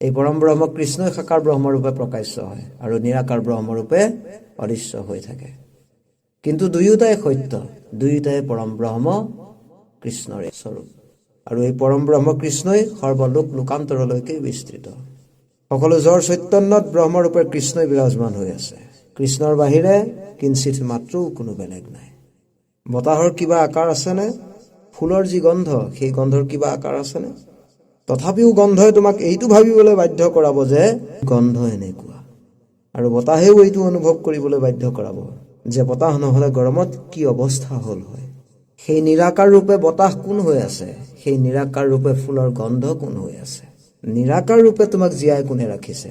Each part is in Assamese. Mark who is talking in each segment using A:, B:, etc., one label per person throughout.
A: এই পৰম ব্ৰহ্ম কৃষ্ণই সাকাৰ ব্ৰহ্মৰূপে প্ৰকাশ্য হয় আৰু নিৰাকাৰ ব্ৰহ্মৰূপে অদৃশ্য হৈ থাকে। কিন্তু দুয়োটাই সত্য, দুয়োটাই পৰম ব্ৰহ্ম কৃষ্ণৰে স্বৰূপ। আৰু এই পৰম ব্ৰহ্ম কৃষ্ণই সৰ্বলোক লোকান্তৰলৈকে বিস্তৃত। সকলো জড় চৈতন্যত ব্ৰহ্মৰূপে কৃষ্ণই বিৰাজমান হৈ আছে। কৃষ্ণৰ বাহিৰে কিঞ্চিত মাত্ৰও কোনো বেলেগ নাই। বতাহৰ কিবা আকাৰ আছেনে? ফুলৰ যি গন্ধ, সেই গন্ধৰ কিবা আকাৰ আছেনে? তথাপিও গন্ধই তোমাক এইটো ভাবিবলৈ বাধ্য কৰাব যে গন্ধ এনেকুৱা, আৰু বতাহেও এইটো অনুভৱ কৰিবলৈ বাধ্য কৰাব যে বতাহ নহ'লে গৰমত কি অৱস্থা হ'ল হয়। সেই নিৰাকাৰ ৰূপে বতাহ কোন হৈ আছে? সেই নিৰাকাৰ ৰূপে ফুলৰ গন্ধ কোন হৈ আছে? নিৰাকাৰ ৰূপে তোমাক জীয়াই কোনে ৰাখিছে?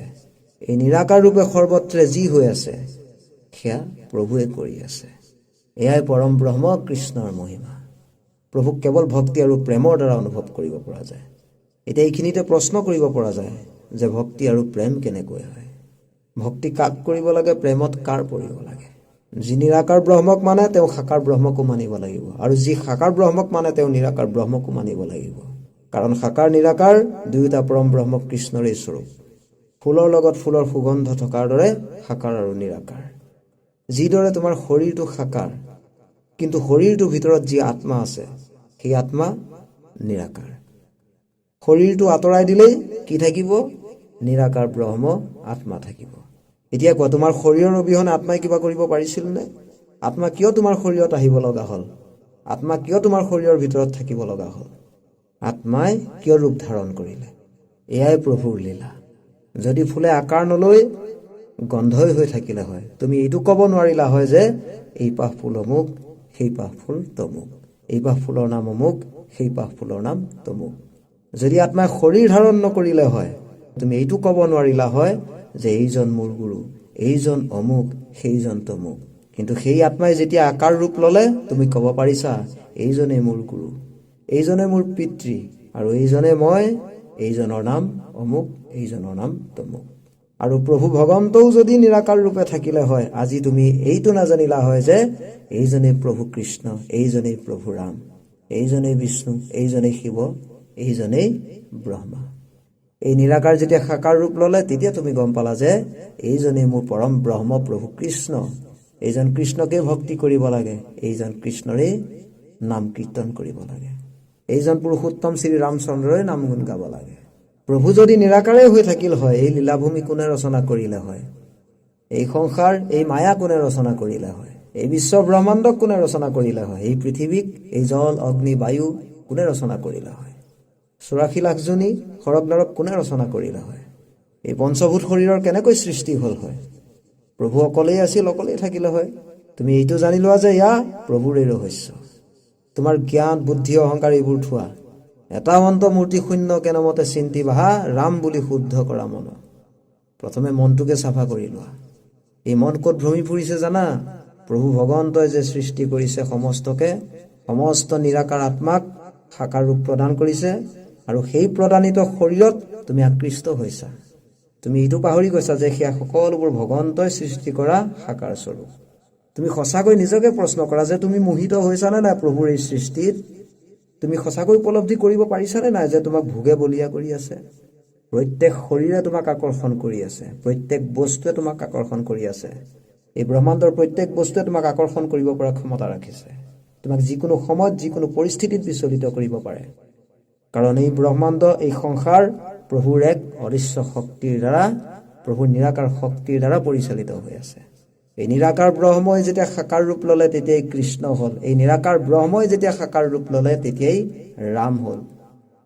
A: এই নিৰাকাৰ ৰূপে সৰ্বত্ৰে যি হৈ আছে, সেয়া প্ৰভুৱে কৰি আছে। এয়াই পৰম ব্ৰহ্ম কৃষ্ণৰ মহিমা। প্ৰভুক কেৱল ভক্তি আৰু প্ৰেমৰ দ্বাৰা অনুভৱ কৰিব পৰা যায়। এতিয়া এইখিনিতে প্ৰশ্ন কৰিব পৰা যায় যে ভক্তি আৰু প্ৰেম কেনেকৈ হয়? ভক্তি কাক কৰিব লাগে? প্ৰেমত কাৰ পৰিব লাগে? যি নিৰাকাৰ ব্ৰহ্মক মানে, তেওঁ সাকাৰ ব্ৰহ্মকো মানিব লাগিব আৰু যি সাকাৰ ব্ৰহ্মক মানে, তেওঁ নিৰাকাৰ ব্ৰহ্মকো মানিব লাগিব। কাৰণ সাকাৰ নিৰাকাৰ দুয়োটা পৰম ব্ৰহ্ম কৃষ্ণৰেই স্বৰূপ। ফুলৰ লগত ফুলৰ সুগন্ধ থকাৰ দৰে সাকাৰ আৰু নিৰাকাৰ। যিদৰে তোমাৰ শৰীৰটো সাকাৰ, কিন্তু শৰীৰটোৰ ভিতৰত যি আত্মা আছে, সেই আত্মা নিৰাকাৰ। শৰীৰটো আঁতৰাই দিলেই কি থাকিব? নিৰাকাৰ ব্ৰহ্ম আত্মা থাকিব। এতিয়া কোৱা, তোমাৰ শৰীৰৰ অবিহনে আত্মাই কিবা কৰিব পাৰিছিল নে? আত্মা কিয় তোমাৰ শৰীৰত আহিব লগা হ'ল? আত্মা কিয় তোমাৰ শৰীৰৰ ভিতৰত থাকিব লগা হ'ল? আত্মাই কিয় ৰূপ ধাৰণ কৰিলে? এয়াই প্ৰভুৰ লীলা। যদি ফুলে আকাৰ নলৈ গন্ধই হৈ থাকিলে হয়, তুমি এইটো ক'ব নোৱাৰিলা হয় যে এই পাহ ফুল অমুক, সেই পাহ ফুল তমুক, এই পাহ ফুলৰ নাম অমুক, সেই পাহ ফুলৰ নাম তমুক। যদি আত্মাই শৰীৰ ধাৰণ নকৰিলে হয়, তুমি এইটো ক'ব নোৱাৰিলা হয় যে এইজন মোৰ গুৰু, এইজন অমুক, সেইজন তমুক। কিন্তু সেই আত্মাই যেতিয়া আকাৰ ৰূপ ল'লে, তুমি ক'ব পাৰিছা, এইজনেই মোৰ গুৰু, এইজনে মোৰ পিতৃ আৰু এইজনে মই, এইজনৰ নাম অমুক, এইজনৰ নাম তমুক। আৰু প্ৰভু ভগৱন্তও যদি নিৰাকাৰ ৰূপে থাকিলে হয়, আজি তুমি এইটো নাজানিলা হয় যে এইজনেই প্ৰভু কৃষ্ণ, এইজনেই প্ৰভু ৰাম, এইজনেই বিষ্ণু, এইজনেই শিৱ, এইজনেই ব্ৰহ্মা। এই নিৰাকাৰ যেতিয়া সাকাৰ ৰূপ ল'লে, তেতিয়া তুমি গম পালা যে এইজনেই মোৰ পৰম ব্ৰহ্ম প্ৰভু কৃষ্ণ। এইজন কৃষ্ণকে ভক্তি কৰিব লাগে, এইজন কৃষ্ণৰেই নাম কীৰ্তন কৰিব লাগে, এইজন পুৰুষোত্তম শ্ৰী ৰামচন্দ্ৰৰে নাম গুণ গাব লাগে। প্ৰভু যদি নিৰাকাৰেই হৈ থাকিল হয়, এই লীলাভূমি কোনে ৰচনা কৰিলে হয়? এই সংসাৰ, এই মায়া কোনে ৰচনা কৰিলে হয়? এই বিশ্ব ব্ৰহ্মাণ্ডক কোনে ৰচনা কৰিলে হয়? এই পৃথিৱীক, এই জল, অগ্নি, বায়ু কোনে ৰচনা কৰিলে হয়? 84 লাখ যোনি, সৰগ, নৰক কোনে ৰচনা কৰিলে হয়? এই পঞ্চভূত শৰীৰৰ কেনেকৈ সৃষ্টি হ'ল হয়? প্ৰভু অকলেই আছিল, অকলেই থাকিলে হয়। তুমি এইটো জানি লোৱা যে এয়া প্ৰভুৰেই ৰহস্য। তোমাৰ জ্ঞান, বুদ্ধি, অহংকাৰ এইবোৰ থোৱা। এটা অন্ত মূৰ্তি শূন্য কেনমতে চিন্তি বাহা, ৰাম বুলি শুদ্ধ কৰা মন। প্ৰথমে মনটোকে চাফা কৰি লোৱা। এই মন ক'ত ভ্ৰমি ফুৰিছে জানা? প্ৰভু ভগৱন্তই যে সৃষ্টি কৰিছে সমস্তকে, সমস্ত নিৰাকাৰ আত্মাক সাকাৰ ৰূপ প্ৰদান কৰিছে আৰু সেই প্ৰদানিত শৰীৰত তুমি আকৃষ্ট হৈছা। তুমি এইটো পাহৰি গৈছা যে সেয়া সকলোবোৰ ভগৱন্তই সৃষ্টি কৰা সাকাৰ স্বৰূপ। তুমি সঁচাকৈ নিজকে প্ৰশ্ন কৰা যে তুমি মোহিত হৈছানে নাই প্ৰভুৰ এই সৃষ্টিত? তুমি সঁচাকৈ উপলব্ধি কৰিব পাৰিছানে নাই যে তোমাক ভোগে বলিয়া কৰি আছে? প্ৰত্যেক শৰীৰে তোমাক আকৰ্ষণ কৰি আছে, প্ৰত্যেক বস্তুৱে তোমাক আকৰ্ষণ কৰি আছে। এই ব্ৰহ্মাণ্ডৰ প্ৰত্যেক বস্তুৱে তোমাক আকৰ্ষণ কৰিব পৰা ক্ষমতা ৰাখিছে। তোমাক যিকোনো সময়ত, যিকোনো পৰিস্থিতিত বিচলিত কৰিব পাৰে। কাৰণ এই ব্ৰহ্মাণ্ড, এই সংসাৰ প্ৰভুৰ এক অদৃশ্য শক্তিৰ দ্বাৰা, প্ৰভুৰ নিৰাকাৰ শক্তিৰ দ্বাৰা পৰিচালিত হৈ আছে। এই নিৰাকাৰ ব্ৰহ্মই যেতিয়া সাকাৰ ৰূপ ল'লে, তেতিয়াই কৃষ্ণ হ'ল। এই নিৰাকাৰ ব্ৰহ্মই যেতিয়া সাকাৰ ৰূপ ল'লে, তেতিয়াই ৰাম হ'ল।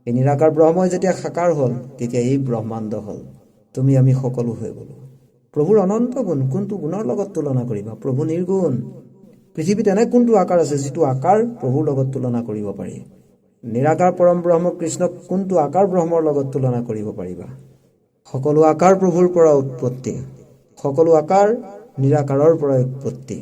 A: এই নিৰাকাৰ ব্ৰহ্মই যেতিয়া সাকাৰ হ'ল, তেতিয়া এই ব্ৰহ্মাণ্ড হ'ল, তুমি আমি সকলো হৈ গ'লো। প্ৰভুৰ অনন্ত গুণ, কোনটো গুণৰ লগত তুলনা কৰিবা? প্ৰভু নিৰ্গুণ। পৃথিৱীত এনে কোনটো আকাৰ আছে যিটো আকাৰ প্ৰভুৰ লগত তুলনা কৰিব পাৰি? নিৰাকাৰ পৰম ব্ৰহ্ম কৃষ্ণক কোনটো আকাৰ ব্ৰহ্মৰ লগত তুলনা কৰিব পাৰিবা? সকলো আকাৰ প্ৰভুৰ পৰা উৎপত্তি, সকলো আকাৰ নিৰাকাৰৰ পৰা উৎপত্তি।